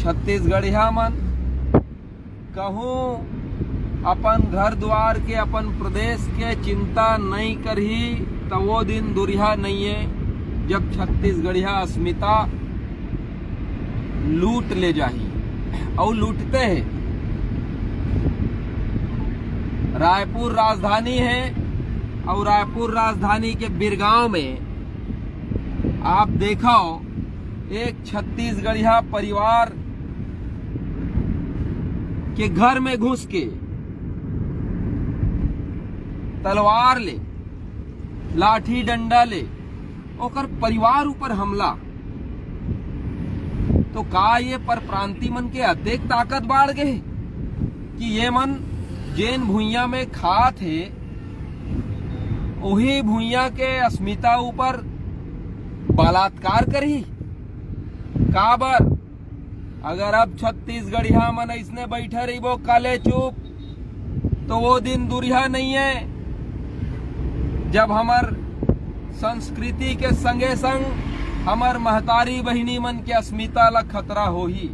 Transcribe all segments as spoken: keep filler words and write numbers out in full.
छत्तीसगढ़िया मन कहूँ अपन घर द्वार के, अपन प्रदेश के चिंता नइ करही, त वो दिन दुरिहा नइये, जब छत्तीसगढ़िया अस्मिता लूट ले जाही। अउ लूटते हे। रायपुर राजधानी हे, अउ रायपुर राजधानी के बिरगांव में आप देखव, एक छत्तीसगढ़िया परिवार के घर में घुस के तलवार ले, लाठी डंडा ले ओकर परिवार ऊपर हमला। तो का ये परप्रांति मन के अतेक ताकत बाढ़ गे कि ये मन जेन भुइयां में खात हे, उही भुइयां के अस्मिता ऊपर बलात्कार करही? काबर? अगर अब छत्तीसगढ़िया मन अइसने बइठे रहिबो काले चुप, तो वो दिन दुरिहा नइये, जब हमर संस्कृति के संगे संग हमर महतारी बहिनी मन के अस्मिता ला खतरा होही।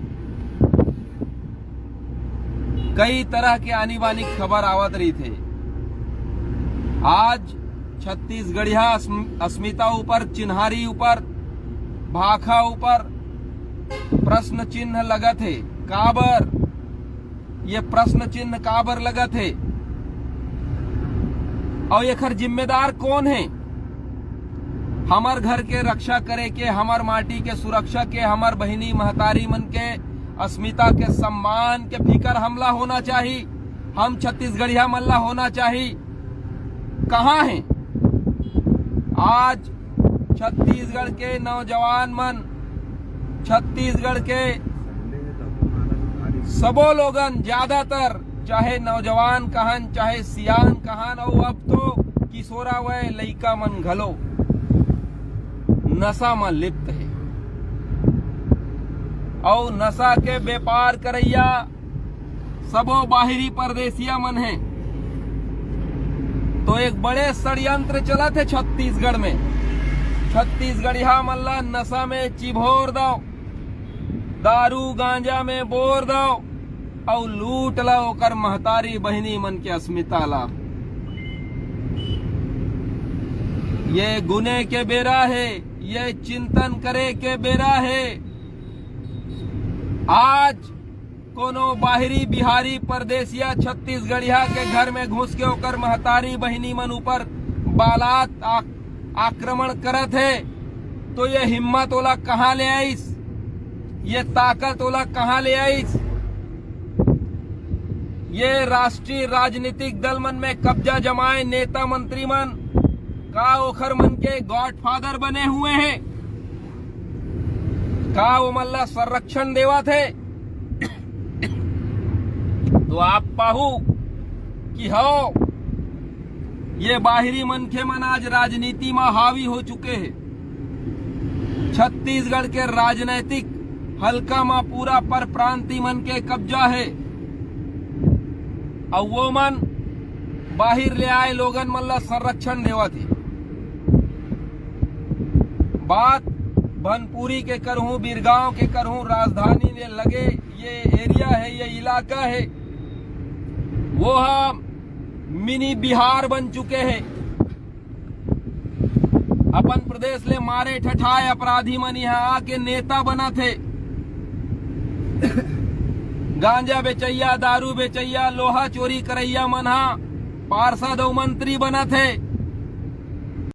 कई तरह के आनी बानी खबर आवत रहिथे। आज छत्तीसगढ़िया अस्म-, अस्मिता ऊपर, चिन्हारी ऊपर, भाखा ऊपर प्रश्न चिन्ह लगत हे। काबर? ये प्रश्न चिन्ह काबर लगत हे? अउ एखर जिम्मेदार कोन हे? हमर घर के रक्षा करे के, हमर माटी के सुरक्षा के, हमर बहिनी महतारी मन के अस्मिता के सम्मान के फिकर हमला होना चाही। हम छत्तीसगढ़िया मन ला होना चाही। कहाँ हे? आज छत्तीसगढ़ के नौजवान मन, छत्तीसगढ़ के सबो लोगन, ज्यादातर, चाहे नौजवान कहन, चाहे सियान कहन, अउ अब तो किशोरावय लइका मन घलो नशा म लिप्त हे। अउ नशा के व्यापार करइया सबो बाहिरी परदेसिया मन हे। तो एक बड़े षड्यंत्र चलत हे छत्तीसगढ़ में। छत्तीसगढ़िया मन ला नशा में चिभोर दव, दारू गांजा में बोर दव, अउ लूट ला ओकर महतारी बहिनी मन के अस्मिता ला। ये गुने के बेरा हे, ये चिंतन करे के बेरा हे। आज कोनो बाहिरी बिहारी परदेसिया छत्तीसगढ़िया के घर में घुस के ओकर महतारी बहिनी मन ऊपर बालात आ-, आक्रमण करत हे, तो ये हिम्मत ओला कहाँ ले आइस? ये ताकत ओला कहाँ ले आइस? ये राष्ट्रीय राजनीतिक दल मन में कब्जा जमाए नेता मंत्री मन, का ओखर मन के गॉडफादर बने हुए हैं? का ओमन ला संरक्षण देवत हे? तो आप पाहू कि हव, ये बाहिरी मनखे मन आज राजनीति म हावी हो चुके हे। छत्तीसगढ़ के राजनैतिक हल्का म पूरा परप्रांति मन के कब्जा हे, अउ वो मन बाहिर ले आए लोगन मन ला संरक्षण देवत हे। बात भनपुरी के करहूं, बिरगांव के करहूं, राजधानी ले लगे ये एरिया हे, ये इलाका हे, वो ह मिनी बिहार बन चुके हे। अपन प्रदेश ले मारे ठठाए अपराधी मन यहाँ आके नेता बनत हे। गांजा बेचैया, दारू बेचैया, लोहा चोरी करैया मन हा पार्षद अउ मंत्री बनत हे।